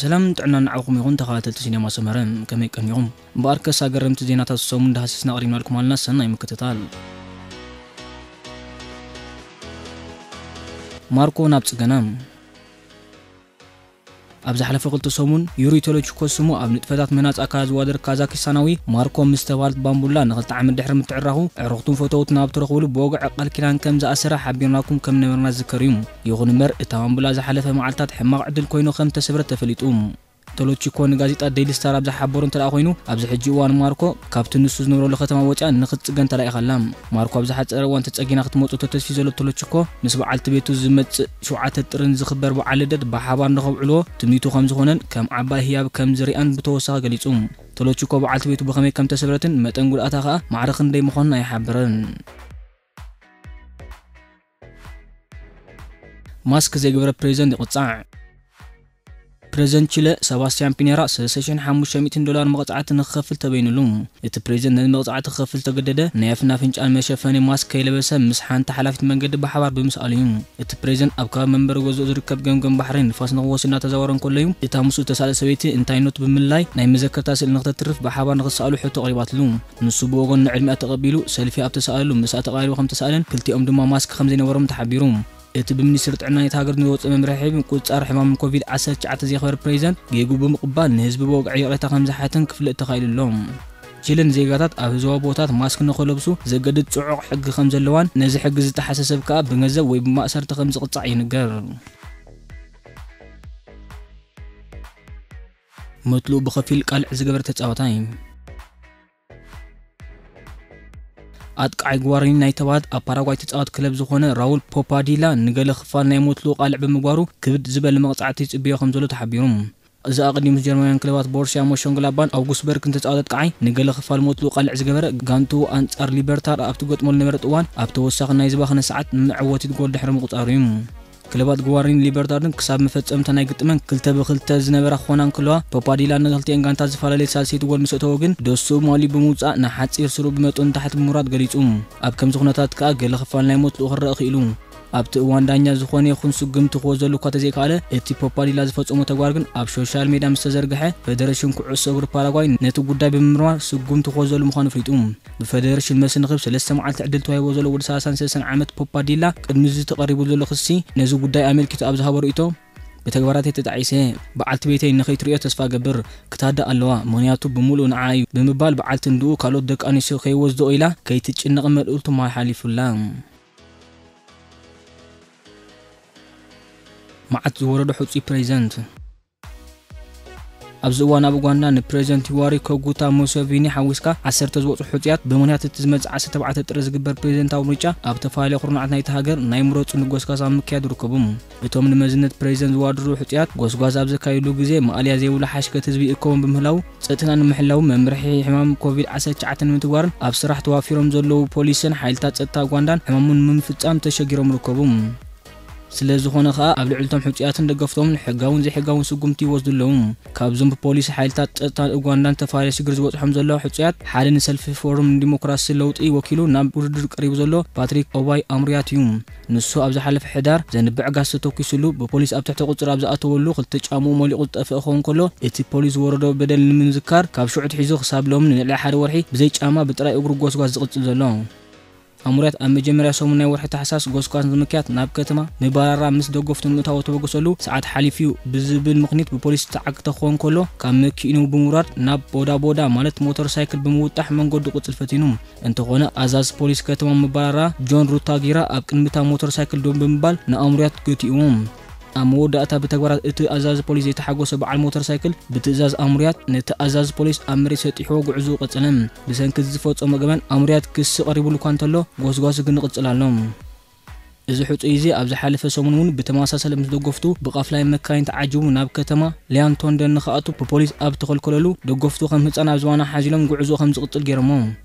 ሰላም ጥዕና ንዓኹም ይኹን ተኸታተልቲ ሲኔማ ሰመረ፣ ከመይ ቀኒኹም? እምበኣርከስ ኣገረምቲ ዜናታት ዝሰሙን ዳህሲስና ኣቕሪብናልኩም ኣለና፣ ሰናይ ምክትታል። ማርኮ ናብ ጽገና። ኣብ ዝሓለፈ ክልተ ሰሙን ዩሪ ቶሎችኮ ስሙ ኣብ ንጥፈታት ምህናጽ ኣካላት ዝዋደር ካዛኪስታናዊ ማርኮ ምስ ተባልት ባምቡላ ንክልተ ዓመት ድሕሪ ምትዕራኹ፣ ዕሩኽቱን ፈተውቱን ኣብ ትረኽብሉ ብወግዒ ቃል ኪዳን ከም ዝኣሰረ ሓቢርናኩም ከም ነበርና ዝዝከር እዩ። ይኹን እምበር፣ እታ ባምቡላ ዝሓለፈ መዓልታት ሕማቕ ዕድል ኮይኑ ከም ተሰብረት ተፈሊጡ። ቶሎችኮ ንጋዜጣ ዴይሊ ስታር ኣብ ዝሓበሮ እንተ ደኣ ኮይኑ፣ ኣብዚ ሕጂ እዋን ማርኮ ካብቲ ንሱ ዝነብረሉ ከተማ ወጺኣ ንክትጽገን ተላኢኻ ኣላ። ማርኮ ኣብ ዝሓጸረ እዋን ተጸጊና ክትመጽእ ተተስፍዩ ዘሎ ቶሎችኮ፣ ምስ በዓልቲ ቤቱ ዝመጽእ ሸውዓተ ጥርን ዝኽበር በዓል ልደት ብሓባር ንኸብዕልዎ ትምኒቱ ከም ዝኾነን ከም ዓባይ ህያብ ከም ዝሪኣን ብተወሳኺ ገሊጹ። ቶሎችኮ በዓልቲ ቤቱ ብኸመይ ከም ተሰብረትን መጠን ጉድኣታ ከኣ ማዕረ ክንደይ ምዃኑን ኣይሓበረን። ማስክ ዘይገበረ ፕሬዚደንት ይቕጻዕ። ፕሬዚደንት ቺለ ሰባስቲያን ፒኔራ ሰለስተ ሽሕን ሓሙሽተ ሚእትን ዶላር መቕጻዕቲ ንክኸፍል ተበይኑሉ። እቲ ፕሬዚደንት ነዚ መቕጻዕቲ ክኸፍል ዝተገደደ፣ ናይ ኣፍን ኣፍንጫን መሸፈኒ ማስክ ከይለበሰ ምስ ሓንቲ ሓላፊት መንገዲ ብሓባር ብምስኣሉ እዩ። እቲ ፕሬዚደንት ኣብ ከባቢ መንበሪ ገዝኡ ዝርከብ ገምገም ባሕሪ ንፋስ ንክወስድ እናተዛወረ እንከሎ እዩ፣ እታ ምስኡ እተሳእለት ሰበይቲ እንታይነቱ ብምልላይ ናይ መዘከርታ ስእሊ ንክተትርፍ ብሓባር ንክሰኣሉ ሕቶ ኣቕሪባትሉ። ንሱ ብወገኑ ንዕድሚኣ ተቐቢሉ፣ ሰልፊ ኣብ ተሰኣለሉ ምስኣ ተቐራሪቡ ከም ተሰኣለን ክልቲኦም ድማ ማስክ ከም ዘይነበሮም ተሓቢሩ። እቲ ብሚኒስትሪ ጥዕና ናይታ ሃገር ንዝወጸ መምርሒ፣ ምቁጽጻር ሕማም ኮቪድ ዓሰርተ ትሽዓተ ዘኽበረ ፕሬዚደንት፣ ጌግኡ ብምቕባል ንህዝቢ ብወግዒ ይቕሬታ ከም ዝሓተን ክፍለጥ ተኻኢሉ ኣሎ። ቺለ ንዜጋታት ኣብ ህዝባዊ ቦታታት ማስክ ንኽለብሱ ዘገድድ ጽዑቕ ሕጊ ከም ዘለዋን፣ ነዚ ሕጊ ዝጠሓሰ ሰብ ከኣ ብገንዘብ ወይ ብማእሰርቲ ከም ዝቕጻዕ ይንገር። መትልኡ ብኸፊል ቃልዕ ዝገበረ ተጻዋታይ። ኣጥቃዓይ ግዋሪኒ ናይ ተባሃት ኣብ ፓራጓይ ተጻዋት ክለብ ዝኾነ ራውል ፖፓዲላ ንገለ ክፋል ናይ ሞትሉ ቃልዕ ብምግባሩ ክብድ ዝበለ መቕጻዕቲ ይጽብዮ ከም ዘሎ ተሓቢሩ። እዚ ኣቐዲሙ ምስ ጀርመናውያን ክለባት ቦርሲያ ሞንሸንግላባን ኣውጉስበርግን ተጻዋት ኣጥቃዓይ ንገለ ክፋል ሞትሉ ቃልዕ ዝገበረ፣ ጋንቱ ኣንጻር ሊበርታር ኣብ ትገጥመሉ ነበረት እዋን ኣብ ተወሳኺ ናይ ዝባኸነ ሰዓት መዕወቲት ጎል ድሕሪ ምቑጻሩ እዩ። ክለባት ግዋሪን ሊበርታርን ክሳብ መፈጸምታ ናይ ግጥመን ክልተ ብክልተ ዝነበራ ክኾና እንከለዋ፣ ፖፓዲላ ንክልቲኤን ጋንታት ዝፈላለየ ሳልሰይቲ ጎል ምስ ኣተወ ግን፣ ደስኡ ማሊ ብምውጻእ ንሓጺር ስሩ ብመጠኑ ንታሕቲ ብምውራድ ገሊጹ። ኣብ ከምዚ ኩነታት ከኣ ገለ ክፋል ናይ ሞት ልኡኽ ክረኣ ክኢሉ። ኣብቲ እዋን ዳኛ ዝኾነ ይኹን ስጉምቲ ክወስደሉ እኳ ተዘይከኣለ፣ እቲ ፖፓዲላ ዝፈጸሞ ተግባር ግን ኣብ ሶሻል ሜድያ ምስ ተዘርግሐ፣ ፈደረሽን ኩዕሶ እግሪ ፓራጓይ ነቲ ጉዳይ ብምምርማር ስጉምቲ ክወስደሉ ምዃኑ ኣፍሊጡ። ብፈደረሽን መልሲ ንክህብ ሰለስተ መዓልቲ ዕድል ተዋሂብዎ ዘሎ ወዲ ሰላሳን ሰለስተን ዓመት ፖፓዲላ፣ ቅድሚ እዚ ተቐሪቡ ዘሎ ክሲ፣ ነዚ ጉዳይ ኣመልኪቱ ኣብ ዝሃቦ ርእይቶ፣ ብተግባራተይ ተጣዒሰ፣ በዓልቲ ቤተይ ንኸይትርእዮ ተስፋ እገብር፣ ክትሃድእ ኣለዋ፣ ምኽንያቱ ብምሉኡ ንዓኣ እዩ ብምባል በዓልቲ እንድኡ ካልኦት ደቂ ኣንስትዮ ከይወስድኦ ኢላ ከይትጭነቕ መልእኽቱ መሓሊፉላ። መዓት ዝወረዶ ሕጹይ ፕሬዚደንት። ኣብዚ እዋን ኣብ ኡጋንዳ ንፕሬዚደንት ዩዋሪ ኮጉታ ሙሴቪኒ ሓዊስካ ዓሰርተ ዝወጹ ሕጹያት ብምኽንያት እቲ ዝመጽእ ዓሰርተ ኣርባዕተ ጥሪ ዝግበር ፕሬዚደንታዊ ምርጫ ኣብ ተፈላለየ ኩርናዓት ናይቲ ሃገር ናይ ምረጹኒ ጎስጓስ ኣብ ምክያድ ይርከቡ። እቶም ንመዝነት ፕሬዚደንት ዝዋድሩ ሕጹያት ጎስጓስ ኣብ ዘካይዱ ግዜ ማእለያ ዘይብሉ ሓሽከት ህዝቢ ይእከቦም ብምህላው ጸጥታ ንምሕላው መምርሒ ሕማም ኮቪድ ዓሰርተ ትሽዓተ ንምትግባርን ኣብ ስራሕ ተዋፊሮም ዘለዉ ፖሊስን ሓይልታት ጸጥታ ኡጋንዳን ሕማሙ ንምፍጻም ተሸጊሮም ይርከቡ። ስለ ዝኾነ ከኣ ኣብ ልዕሊ እቶም ሕጹያትን ደገፍቶምን ሕጋውን ዘይሕጋውን ስጉምቲ ይወስዱ ኣለዉ። ካብዞም ብፖሊስ ሓይልታት ጸጥታ ኡጋንዳን ተፈላለየ ሽግር ዝበጽሖም ዘለዉ ሕጹያት ሓደ ንሰልፊ ፎረም ንዲሞክራሲ ለውጢ ወኪሉ ናብ ውድድር ቀሪቡ ዘሎ ፓትሪክ ኦባይ ኣምሩያት እዩ። ንሱ ኣብ ዝሓለፈ ሕዳር ዘንብዕ ጋዝ ተተኲሱሉ ብፖሊስ ኣብ ትሕቲ ቁጽሪ ኣብ ዝኣተወሉ ክልተ ጫምኡ መሊቑ ዝጠፍአ ክኸውን ከሎ፣ እቲ ፖሊስ ዝወረዶ በደል ንምዝካር ካብ ሽዑ ኣትሒዙ ክሳብ ሎሚ ንልዕሊ ሓደ ወርሒ ብዘይ ጫማ ብጥራይ እግሩ ጎስጓስ ዝቕጽል ዘሎ። ኣምሩያት ኣብ መጀመርያ ሰሙን ናይ ወርሒ ታሕሳስ ጎስጓስ ንምክያድ ናብ ከተማ ምባራራ ምስ ደገፍቱ ንምእታው ተበገሰሉ ሰዓት ሓሊፉ እዩ ብዝብል ምኽኒት ብፖሊስ ዝተዓግተ ክኸውን ከሎ፣ ካብ መኪኑ ብምውራድ ናብ ቦዳ ቦዳ ማለት ሞተር ሳይክል ብምውጣሕ መንገዱ ቅጽል ፈቲኑ። እንተኾነ ኣዛዚ ፖሊስ ከተማ ምባራራ ጆን ሩታጊራ ኣብ ቅድሚ እታ ሞተር ሳይክል ደው ብምባል ንኣምሩያት ገቲእዎ። ኣብ መወዳእታ ብተግባራት እቲ ኣዛዚ ፖሊስ ዘይተሓጎሰ በዓል ሞተር ሳይክል ብትእዛዝ ኣምሩያት ነቲ ኣዛዚ ፖሊስ ኣብ መሬት ሰጢሕዎ ጉዕዞኡ ቀጸለ። ብሰንኪ እዚ ዝፈጸሞ ገበን ኣምሩያት ክሲ ቀሪቡሉ እኳ እንተሎ፣ ጎስጓሱ ግን ይቕጽል ኣሎ። እዚ ሕጹይ እዚ ኣብ ዝሓለፈ ሰሙን እውን ብተመሳሳሊ ምስ ደገፍቱ ብቃፍላይ መካይን ተዓጂቡ ናብ ከተማ ሊያንቶንደን ንኽኣቱ ብፖሊስ ኣብ ተኸልከለሉ፣ ደገፍቱ ከም ህጻን ኣብ ዝባና ሓዚሎም ጉዕዞኡ ከም ዝቕጽል ገይሮሞ።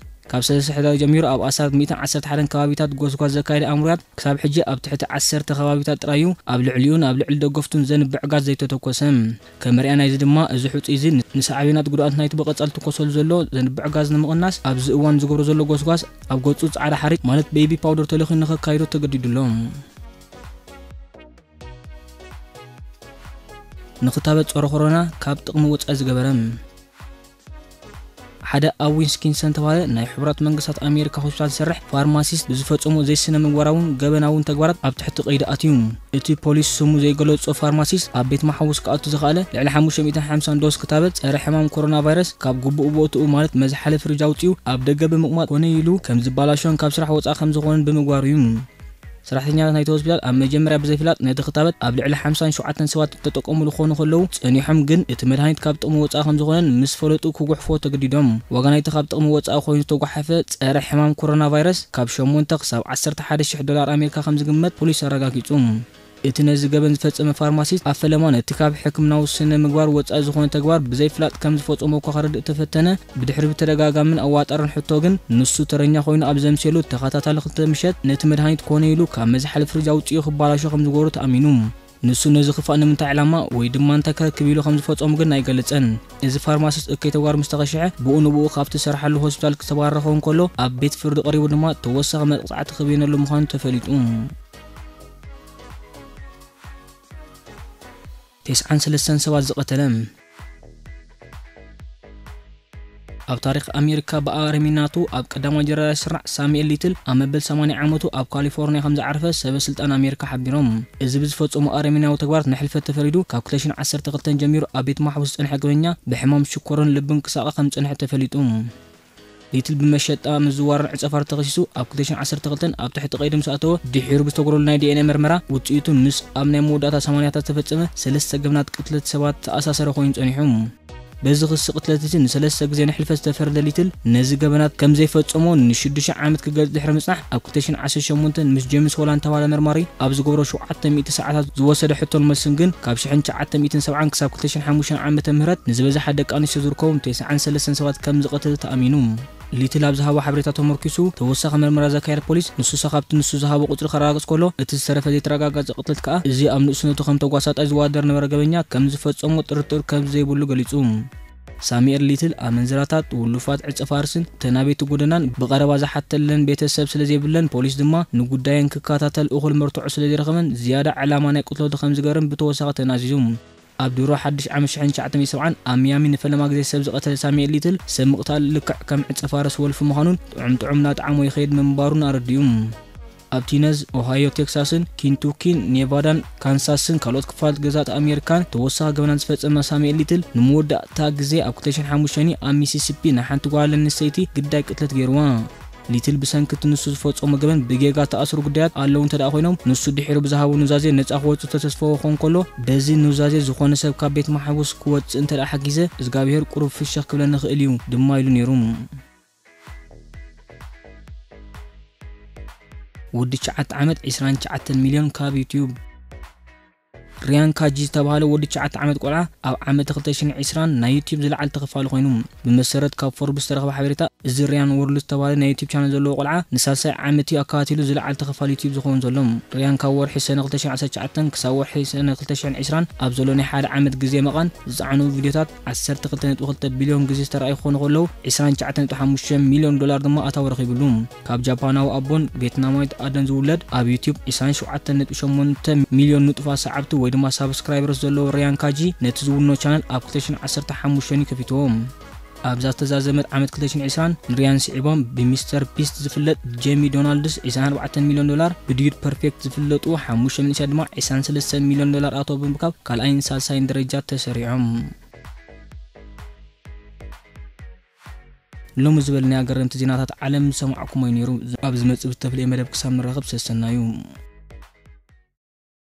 ካብ ሰለስተ ሕዳር ጀሚሩ ኣብ ኣስታት ሚእትን ዓሰርተ ሓደን ከባቢታት ጎስጓስ ዘካየደ ኣምሩያት ክሳብ ሕጂ ኣብ ትሕቲ ዓሰርተ ከባቢታት ጥራይ እዩ ኣብ ልዕሊኡን ኣብ ልዕሊ ደገፍቱን ዘንብዕ ጋዝ ዘይተተኮሰ። ከም መርኣያ ናይዚ ድማ፣ እዚ ሕጹይ እዚ ንሳዕቤናት ጉድኣት ናይቲ ብቐጻሊ ትኮሰሉ ዘሎ ዘንብዕ ጋዝ ንምቕናስ፣ ኣብዚ እዋን ዝገብሮ ዘሎ ጎስጓስ ኣብ ገጹ ጻዕዳ ሓሪጭ ማለት ቤቢ ፓውደር ተለኺዩ ንኸካይዶ ተገዲዱ ኣሎ። ንክታበት ጸረ ኮሮና ካብ ጥቕሚ ወጻኢ ዝገበረ። ሓደ ኣብ ዊስኮንሰን ተባለ ናይ ሕቡራት መንግስታት ኣሜሪካ ሆስፒታል ዝሰርሕ ፋርማሲስት ብዝፈጸሞ ዘይስነ ምግባራውን ገበናውን ተግባራት ኣብ ትሕቲ ቀይዲ ኣትዩ። እቲ ፖሊስ ስሙ ዘይገለጾ ፋርማሲስት ኣብ ቤት መሓውስ ክኣቱ ዝኸኣለ ልዕሊ ሓሙሽተ ሚእትን ሓምሳን ዶስ ክታበት ጸረ ሕማም ኮሮና ቫይረስ ካብ ግቡእ ቦትኡ ማለት መዝሓሊ ፍርጅ ኣውጺኡ ኣብ ደገ ብምቕማጥ ኮነ ኢሉ ከም ዝባላሾን ካብ ስራሕ ወጻኢ ከም ዝኾነን ብምግባሩ እዩ። ሰራሕተኛታት ናይቲ ሆስፒታል ኣብ መጀመርያ ብዘይፍላጥ ነቲ ክታበት ኣብ ልዕሊ ሓምሳን ሸውዓተን ሰባት ተጠቀሙሉ ክኾኑ ከለዉ ጸኒሖም ግን እቲ መድሃኒት ካብ ጥቕሚ ወጻኢ ከም ዝኾነን ምስ ፈለጡ ክጉሕፎ ተገዲዶም። ዋጋ ናይቲ ካብ ጥቕሚ ወጻኢ ኮይኑ ዝተጓሓፈ ጸረ ሕማም ኮሮና ቫይረስ ካብ ሸሞንተ ክሳብ ዓሰርተ ሓደ ሽሕ ዶላር ኣሜሪካ ከም ዝግመት ፖሊስ ኣረጋጊጹ። እቲ ነዚ ገበን ዝፈጸመ ፋርማሲስት ኣብ ፈለማ ነቲ ካብ ሕክምናዊ ስነ ምግባር ወጻኢ ዝኾነ ተግባር ብዘይፍላጥ ከም ዝፈጸሞ እኳ ከረድእ ተፈተነ፣ ብድሕሪ ብተደጋጋምን ኣዋጣርን ሕቶ ግን ንሱ ተረኛ ኮይኑ ኣብ ዘምስየሉ ተኸታታሊ ክልተ ምሸት ነቲ መድሃኒት ኮነ ኢሉ ካብ መዝሓሊ ፍርጅ ኣውጺኡ ክባላሾ ከም ዝገበሮ ተኣሚኑ። ንሱ ነዚ ክፋእ ንምንታይ ዕላማ ወይ ድማ እንታይ ክረክብ ኢሉ ከም ዝፈጸሙ ግን ኣይገለጸን። እዚ ፋርማሲስት እከይ ተግባር ምስ ተኸሽሐ ብኡ ንብኡ ካብቲ ዝሰርሓሉ ሆስፒታል ዝተባረረ ክኸውን ከሎ ኣብ ቤት ፍርዲ ቀሪቡ ድማ ተወሳኺ መቕጻዕቲ ክብየነሉ ምዃኑ ተፈሊጡ። ተስዓን ሰለስተን ሰባት ዝቐተለ። ኣብ ታሪኽ ኣሜሪካ ብኣረሚናቱ ኣብ ቀዳማይ ጀነራል ስርናዕ ሳሙኤል ሊትል ኣብ መበል ሰማንያ ዓመቱ ኣብ ካሊፎርኒያ ከም ዝዓረፈ ሰበ ስልጣን ኣሜሪካ ሓቢሮም። እዚ ብዝፈጸሞ ኣረሚናዊ ተግባር ንሕልፈት ተፈሪዱ ካብ ክልተ ሽሕን ዓሰርተ ክልተን ጀሚሩ ኣብ ቤት ማሕቡስ ዝጸንሐ ገበኛ ብሕማም ሽኮርን ልብን ክሳቐ ከም ዝጸንሐ ተፈሊጡ። ሊትል ብመሸጣ ምዝዋርን ዕጸፋር ተኸሲሱ ኣብ ክልተ ሽሕን ዓሰርተ ክልተን ኣብ ትሕቲ ቀይዲ ምስ ኣተወ ድሒሩ ብዝተገብረሉ ናይ ዲ ኤን ኤ መርመራ ውጽኢቱ ምስ ኣብ ናይ መወዳእታ ሰማንያታት ዝተፈጸመ ሰለስተ ገበናት ቅትለት ሰባት ተኣሳሰረ ኮይኑ ጸኒሑ። በዚ ክሲ ቅትለት እቲ ንሰለስተ ግዜ ንሕልፈት ዝተፈረደ ሊትል ነዚ ገበናት ከም ዘይፈጸሞ ንሽዱሽተ ዓመት ክገልጽ ድሕሪ ምጽናሕ ኣብ ክልተ ሽሕን ዓሰርተ ሸሞንተን ምስ ጄምስ ሆላንድ ተባሃለ መርማሪ ኣብ ዝገብሮ ሸውዓተ ሚእቲ ሰዓታት ዝወሰደ ሕቶን መልስን ግን ካብ ሽሕን ትሽዓተ ሚእትን ሰብዓን ክሳብ ክልተ ሽሕን ሓሙሽተን ዓመተ ምህረት ንዝበዝሓ ደቂ ኣንስትዮ ዝርከቦም ተስዓን ሰለስተን ሰባት ከም ዝቐተለ ተኣሚኑ። ሊትል ኣብ ዝሃቦ ሓበሬታ ተመርኪሱ ተወሳኺ መርመራ ዘካየደ ፖሊስ ንሱሳ ካብቲ ንሱ ዝሃቦ ቁጽሪ ከረጋግጽ ከሎ እቲ ዝተረፈ ዘይተረጋገጸ ቅትለት ከኣ እዚ ኣብ ንእስነቱ ከም ተጓሳጣይ ዝዋደር ነበረ ገበኛ ከም ዝፈጸሞ ጥርጥር ከም ዘይብሉ ገሊጹ። ሳሙኤል ሊትል ኣመንዝራታት፣ ውሉፋት ዕጸፋርስን ተናበይቲ ጎደናን ብቐረባ ዝሓተለን ቤተሰብ ስለ ዘይብለን ፖሊስ ድማ ንጉዳየን ክከታተል እኹል መርትዖ ስለ ዘይረኸበን ዝያዳ ዕላማ ናይ ቅትለቱ ከም ዝገርም ብተወሳኺ ተናዚዙ። ኣብ ድሮ ሓድሽ ዓመት ሽሕን ትሽዓተ ሚእትን ሰብዓን ኣብ ሚያሚ ንፈለማ ግዜ ሰብ ዝቐተለ ሳሙኤል ሊትል ሰብ ምቕታል ልክዕ ከም ዕጸፋርስ ወልፊ ምዃኑን ጥዑም ጥዑም እናጠዓሞ ይኸይድ ምንባሩን ኣረዲኡ። ኣብ ቲነዝ፣ ኦሃዮ፣ ቴክሳስን ኪንቱኪን ኔቫዳን ካንሳስን ካልኦት ክፋላት ግዝኣት ኣሜሪካን ተወሳኺ ገበናት ዝፈጸመ ሳሙኤል ሊትል ንመወዳእታ ግዜ ኣብ ክልተ ሽሕን ሓሙሽተን ኣብ ሚሲሲፒ ንሓንቲ ጓል ኣንስተይቲ ግዳይ ቅትለት ገይርዋ። ሊትል ብሰንኪ እቲ ንሱ ዝፈጸሞ ገበን ብጌጋ ተኣስሩ ጉዳያት ኣለዉ እንተ ደኣ ኮይኖም ንሱ ድሒሩ ብዝሃቦ ኑዛዜ ነጻ ክወጽእ ተተስፈወ ክኸውን ከሎ በዚ ኑዛዜ ዝኾነ ሰብ ካብ ቤት ማሕቡስ ክወጽእ እንተ ደኣ ሓጊዘ እዝጋብሄር ቁሩብ ፍሽኽ ክብለኒ ይኽእል እዩ ድማ ኢሉ ነይሩ። ወዲ ትሽዓተ ዓመት ዕስራን ትሽዓተን ሚልዮን ካብ ዩትዩብ። ሪያን ካጂ ዝተባህለ ወዲ ትሽዓተ ዓመት ቆልዓ ኣብ ዓመት ክልተ ሽሕን ዕስራን ናይ ዩትዩብ ዝለዓለ ተኸፋሊ ኮይኑ። ብመሰረት ካብ ፎርብስ ዝተረኽበ ሓበሬታ እዚ ሪያን ወርልድ ዝተባህለ ናይ ዩትዩብ ቻነል ዘለዎ ቆልዓ ንሳልሳይ ዓመት እዩ ኣከታቲሉ ዝለዓለ ተኸፋሊ ዩትዩብ ዝኸውን ዘሎ። ሪያን ካብ ወርሒ ሰነ ክልተ ሽሕን ዓሰርተ ትሽዓተን ክሳብ ወርሒ ሰነ ክልተ ሽሕን ዕስራን ኣብ ዘሎ ናይ ሓደ ዓመት ግዜ መቓን ዝጸዓኑ ቪድዮታት ዓሰርተ ክልተ ነጥቢ ክልተ ቢልዮን ግዜ ዝተረኣዩ ክኾኑ ከለዉ ዕስራን ትሽዓተ ነጥቢ ሓሙሽተ ሚልዮን ዶላር ድማ ኣታዊ ረኺብሉ። ካብ ጃፓናዊ ኣቦን ቬትናማዊት ኣደን ዝውለድ ኣብ ዩትዩብ ዕስራን ሸውዓተን ነጥቢ ሸሞንተ ሚልዮን ንጡፋት ሰዓብቲ ወይ ድማ ሳብስክራይበርስ ዘለዎ ሪያን ካጂ ነቲ ዝውኖ ቻነል ኣብ ክልተ ሽሕን ዓሰርተ ሓሙሽተን እዩ ከፊትዎ። ኣብዛ ዝተዛዘመት ዓመት ክልተ ሽሕን ዕስራን ንሪያን ስዒቦም ብሚስተር ቢስት ዝፍለጥ ጄሚ ዶናልድስ ዕስራን ኣርባዕተን ሚልዮን ዶላር፣ ብዲዩድ ፐርፌክት ዝፍለጡ ሓሙሽተ መንእሰያት ድማ ዕስራን ሰለስተን ሚልዮን ዶላር ኣተው ብምርካብ ካልኣይን ሳልሳይን ደረጃ ተሰሪዖም። ሎሚ ዝበልናዮ ኣገረምቲ ዜናታት ዓለም ዝሰማዕኩሞ እዩ ነይሩ። ኣብ ዝመጽእ ብተፍልየ መደብ ክሳብ ንራኸብ ሰሰናዩ።